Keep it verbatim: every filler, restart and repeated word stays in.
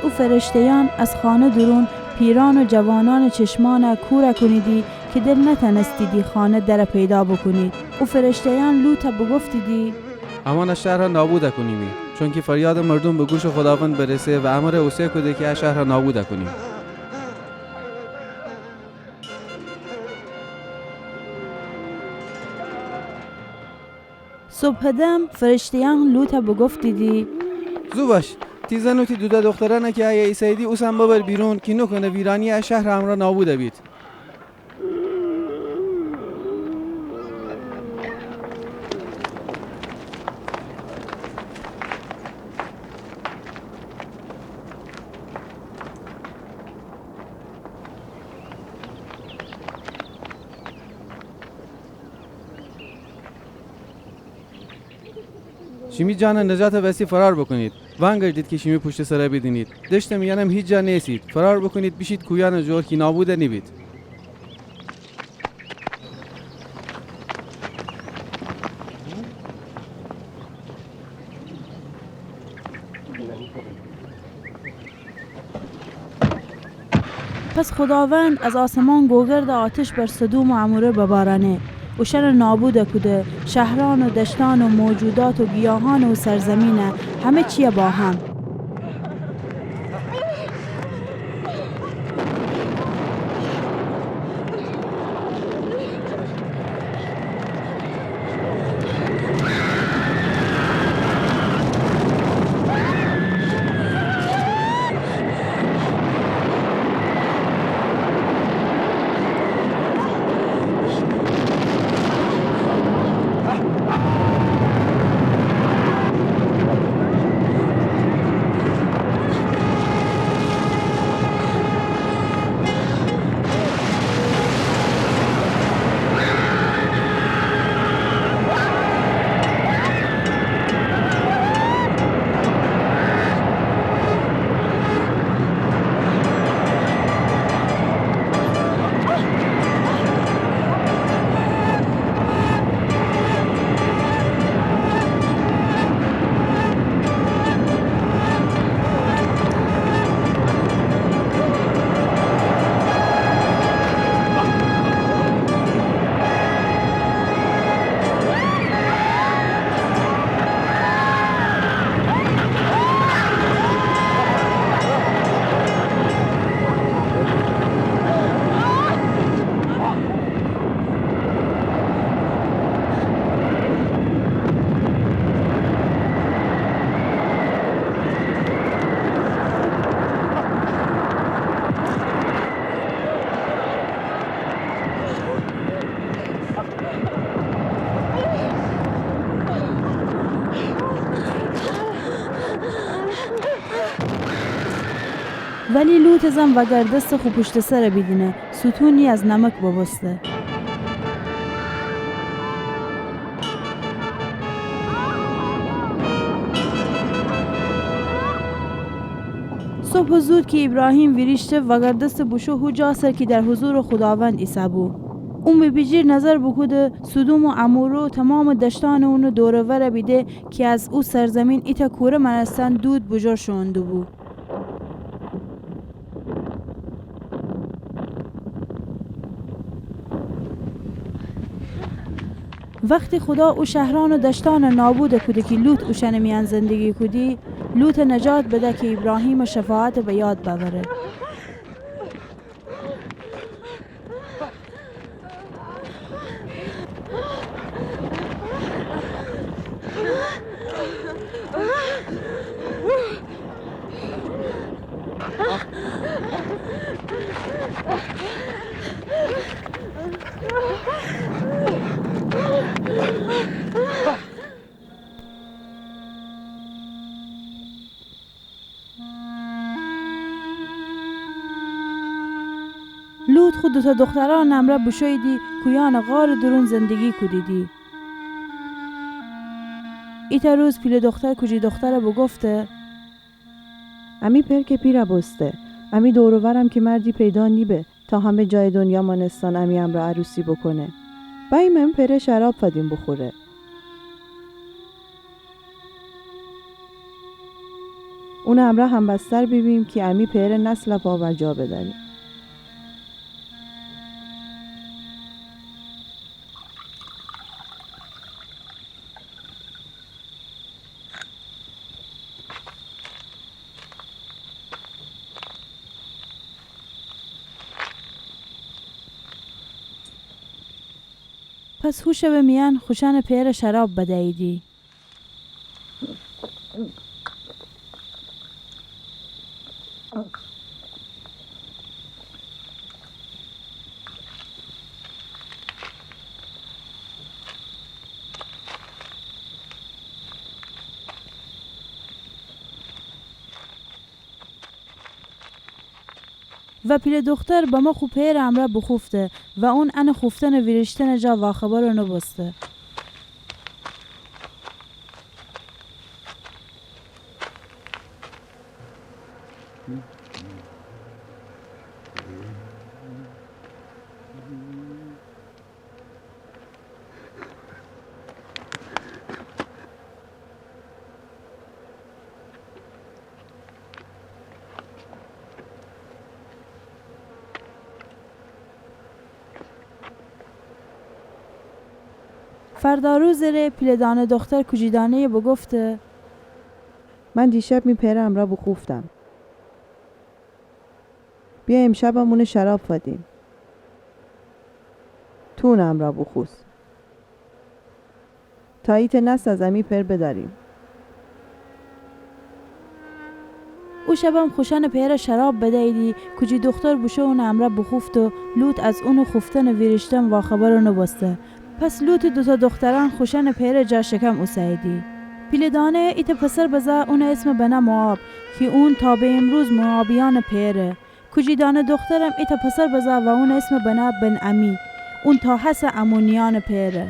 او فرشته‌یأن از خانه دورون پیرأن و جوانأنٚ چشمأن کور کونیدی کی دل نتأنستیدی خانه در پیدا بوکونید. او فرشته‌یأن لوطَ بوگفتیدی: امأن ا شهرَ نابود کونیمی، چونکی فریادٚ مردوم به گوشٚ خوداوند برسه و امر اوسه کوده کی ا شهرَ نابود کونیم. صبحٚ دم فرشته‌یأن لوطَ بوگفتیدی: زو باش، تی زن و تی دوتأ دوخترأنَ کی ایه ایسه‌ییدی اوسأن ببر بیرون کی نوکونه ویرأنی‌یٚ ا شهرٚ امرأ نابود بید. شیمی جانٚ نجاتٚ وسی فرار بوکونید. وأنگردید کی شیمی پوشتٚ سر بیدینید. دشتٚ میأنم هیچ جا نیسید. فرار بوکونید، بیشید کویأنٚ جور کی نابود نیبید. پس خوداوند از آسمان گوگردٚ آتش بر سدوم و عموره ببارأنه، اوشأنَ نابود کوده، شهرأن و دشتأن و موجودات و گیاهأنٚ او سرزمین، همه چیَ با هم. ولی لوطٚ زن وأگردسته خو پوشتٚ سر بیدینه، ستونی از نمک ببوسته. صبحٚ زود کی ایبراهیم ویریشته، وأگردسته بوشو هو جا سر کی در حضورٚ خوداوند ایسه‌بو. اون به بیجیر نظر بوکوده، سدوم و عموره و تمامٚ دشتأنٚ اونٚ دور و ور بیده کی از او سرزمین ایتأ کوره مأنستن دود بوجور شوئون دوبو. وختی خودا او شهرأن و دشتأنَ نابود کوده کی لوط اوشأنٚ میأن زندگی کودی، لوطَ نجات بده کی ایبراهیمٚ شفاعتَ به یاد بأوره. لوط خو دوتأ دوخترأنٚ امرأ بوشوییدی کویأنٚ غارٚ دورون زندگی کودیدی. ایتأ روز پیله دوختر کوجی دوخترَ بوگفته: امی پئر کی پیرَ بوسته، امی دور و ورم کی مردی پیدا نیبه تا همه جایٚ دنیا مأنستن امی امرأ عروسی بوکونه. بأییم امی پئره شراب فدیم بوخوره. اونٚ امرأ همبستر بیبیم کی امی پئرٚ نسلَ پا بر جا بدأریم. پس هو شبٚ میأن خوشأنٚ پئرَ شراب بدییدی. و پیله دوختر بمو خو پئرٚ امرأ بوخوفته و اون انٚ خوفتن و ویریشتنٚ جا واخبر نوبوسته. فردا روزٚ ره پیله دانه دوختر کوجی دانه‌یَ بوگفته: من دیشب می پئرٚ امرأ بوخوفتم. بیا امشبم اونَ شراب فدیم. تو اونٚ امرأ بوخوس. تا ایتأ نسل از امی پئر بدأریم. او شبم خوشأنٚ پئرَ شراب بدییدی، کوجی دوختر بوشو اونٚ امرأ بوخوفته و لوط از اونٚ خوفتن و ویریشتن واخبر نوبوسته. پس لوطٚ دوتا دوخترأن خوشأنٚ پئرٚ جا شکم اوسه‌ییدی. پیله دانه ایتأ پسر بزه، اونٚ اسمَ بنه موآب، کی اون تا به امروز موآبیأنٚ پئره. کوجی دانه دوخترم ایتأ پسر بزه و اونٚ اسمَ بنه بن‌عمی. اون تا هسه عمونیأنٚ پئره.